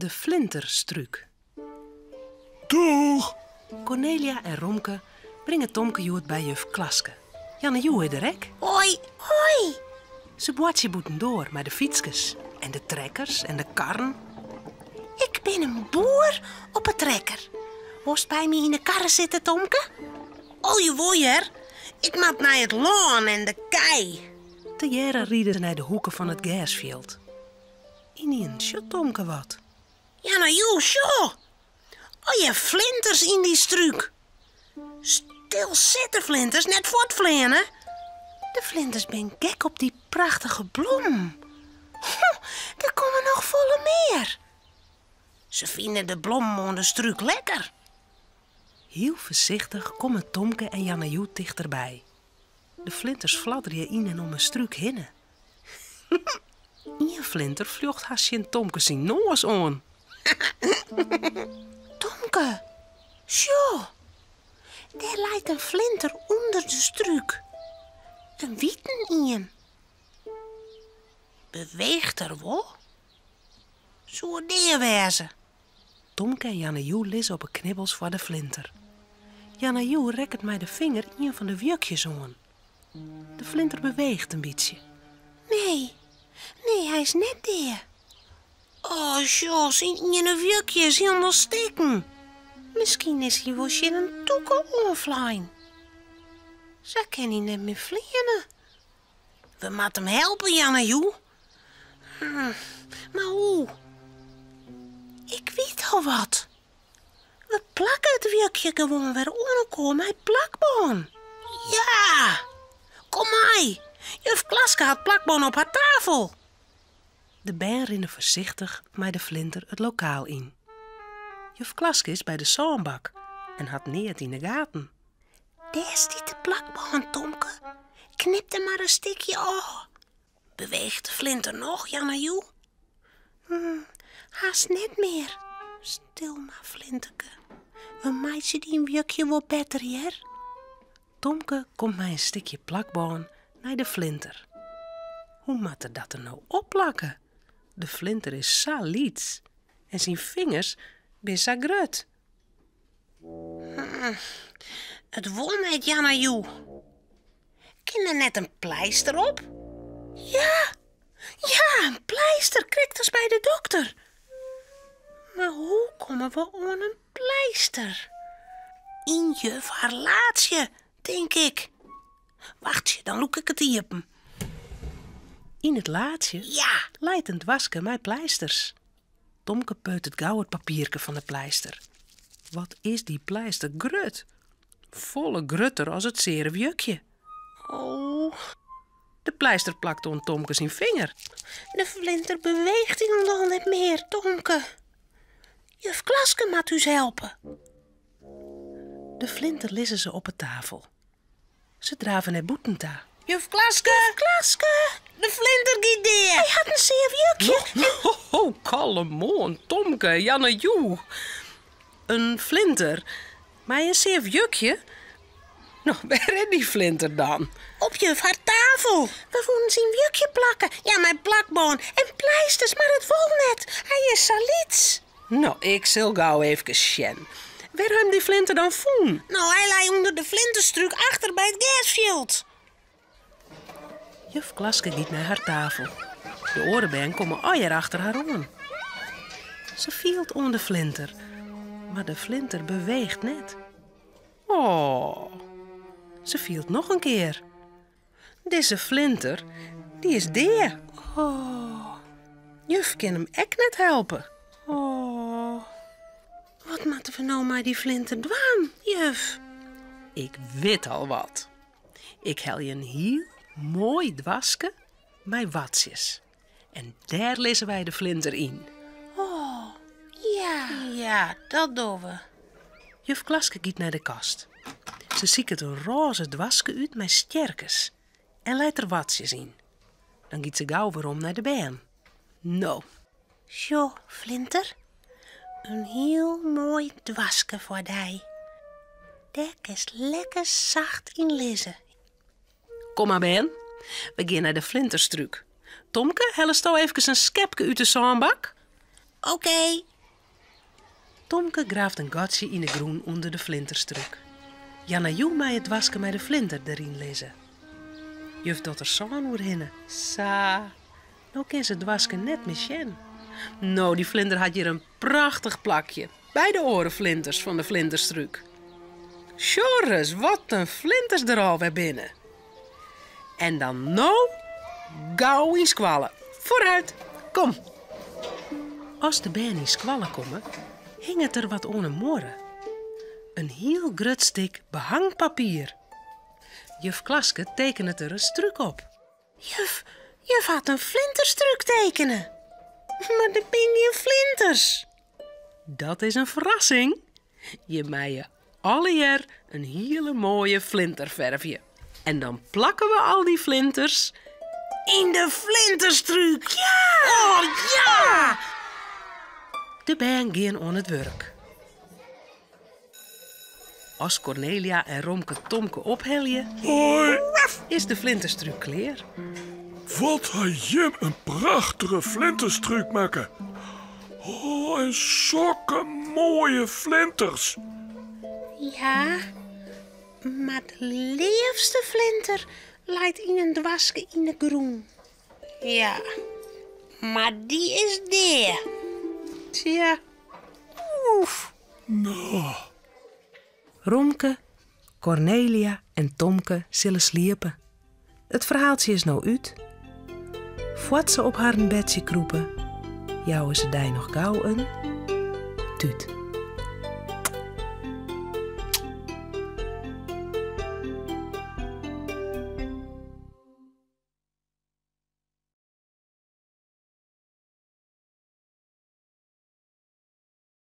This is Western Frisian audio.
De flinterstrúk. Doeg! Kornelia en Romke bringe Tomke hjoed by juf Klaske. Janne Joe is der ek. Hoi, hoi! Se boartsje bûtendoar mei de fytskes en de trekkers en de karren. Ik bin in boer op 'e trekker. Wolst by my yn 'e karre sitte, Tomke? Oh, jawol hear. Ik moat nei it lân en de kij. Tegearre ride se nei de hoeke fan it gersfjild. Ynienen sjocht Tomke wat. Ja, no joe, sjoch! Allegear flinters yn dy strúk. Stil sitte, flinters, net fuortfleane. De flinters bin gek op dy prachtige blommen. Ho, der komme noch folle mear. Se fine de blommen oan de strúk lekker. Hiel foarsichtich komme Tomke en Jannejoe tichterby. De flinters fladderje yn en om 'e strúk hinne. Ien flinter fljocht hast tsjin Tomke syn noas oan. Tomke, sjoch! Dêr leit in flinter ûnder de strúk. In witen ien. Beweecht er wol? Soe er dea wêze? Tomke en Jannejoe lizze op 'e knibbels foar de flinter. Jannejoe rekket mei de finger ien fan de wjukjes oan. De flinter beweecht in bytsje. Nee, nee, hy is net dea. Oh, sjoch, syn iene wjukje is hielendal stikken. Miskien is hy wol tsjin in tûke oanflein. Sa kin hy net mear fleane. We moatte him helpe, Jannejoe. Mar hoe? Ik wit al wat. We plakke it wjukje gewoan wer oan elkoar mei plakbân. Ja! Kom mei! Juf Klaske hat plakbân op har tafel. De bern rinne foarsichtich mei de flinter it lokaal yn. Juf Klaske is by de sânbak en hat neat yn 'e gaten. Dêr stiet de plakbân, Tomke. Knip der mar in stikje ôf. Beweecht de flinter noch, Jannejoe? Hast net mear. Stil mar, flinterke. We meitsje dyn wjukje wol better, hear. Tomke komt mei in stikje plakbân nei de flinter. Hoe moat er dat der no opplakke? De flinter is sa lyts en syn fingers binne sa grut. It wol net, Jannejoe. Kin der net in pleister op? Ja, ja, in pleister, krekt as by de dokter. Mar hoe komme we oan in pleister? Yn juf har laadsje, tink ik. Wachtsje, dan lûk ik it iepen. Yn it laadsje Ja! leit in doaske mei pleisters. Tomke peutet gau it papierke fan de pleister. Wat is dy pleister grut! Folle grutter as it seare wjukje. Oh. De pleister plakt oan Tomke syn finger. De flinter beweecht hielendal net mear, Tomke. Juf Klaske moat ús helpe. De flinter lizze se op 'e tafel. Se drave nei bûten ta. Juf Klaske! Juf Klaske! De flinter giet dea! Hy hat in sear wjukje. Ho, ho, kalm oan, Tomke, Jannejoe. In flinter mei in sear wjukje? No, wêr is dy flinter dan? Op juf har tafel. We woenen syn wjukje plakke. Ja, mei plakbân en pleisters, mar it wol net. Hy is sa lyts. No, ik sil gau eefkes sjen. Wêr ha jim dy flinter dan fûn? No, hy lei ûnder de flinterstrúk achter by it gersfjild. Juf Klaske giet nei har tafel. De oare bern komme allegear achter har oan. Se fielt oan de flinter, mar de flinter beweecht net. Oh, se fielt noch in kear. Dizze flinter, dy is dea. Oh. Juf kin him ek net helpe. Oh. Wat moatte we no mei dy flinter dwaan, juf? Ik wit al wat. Ik helje in hiel moai doaske mei watsjes. En dêr lizze wy de flinter yn. Oh, ja. Ja, dat dogge we. Juf Klaske giet nei de kast. Se siket in rôze doaske út mei stjerkes en leit der watsjes yn. Dan giet se gau werom nei de bern. No. Sjoch, flinter, in hiel moai doaske foar dy. Dêr kinst lekker sacht yn lizze. Kom mar bern, we gean nei de flinterstrúk. Tomke, hellesto eefkes in skepke út de sânbak? Oké. Tomke graaft in gatsje yn 'e grûn ûnder de flinterstrúk. Janna-Joe mei it doaske mei de flinter deryn lizze. Juf docht der sân oerhinne. Sa, no kin se it doaske net mear sjen. No, dy flinter hat hjir in prachtich plakje, by de oare flinters fan de flinterstrúk. Sjoch ris wat in flinters der al wer binne. En dan no gau yn skoalle. Foarút, kom! As de bern yn skoalle komme, hinget der wat oan 'e muorre. In hiel grut stik behangpapier. Juf Klaske tekenet der in strúk op. Juf, juf hat in flinterstrúk tekene. Mar der binne gjin flinters. Dat is in ferrassing. Je meie allegear in hiele moaie flinter fervje. En dan plakke we al dy flinters yn de flinterstrúk. Ja! Oh ja! De bern gean oan it wurk. As Kornelia en Romke Tomke ophelje, Hoi! is de flinterstrúk klear. Wat ha jim in prachtige flinterstrúk makke. Oh, en sokke moaie flinters. Ja, mar de leafste flinter leit yn in doaske yn de grûn. Ja, mar dy is dea. Tsja, oef. No. Romke, Kornelia en Tomke sille sliepe. It ferhaaltsje is no út. Foar't se op harren bedsje krûpe, jouwe se dy noch gau in tút.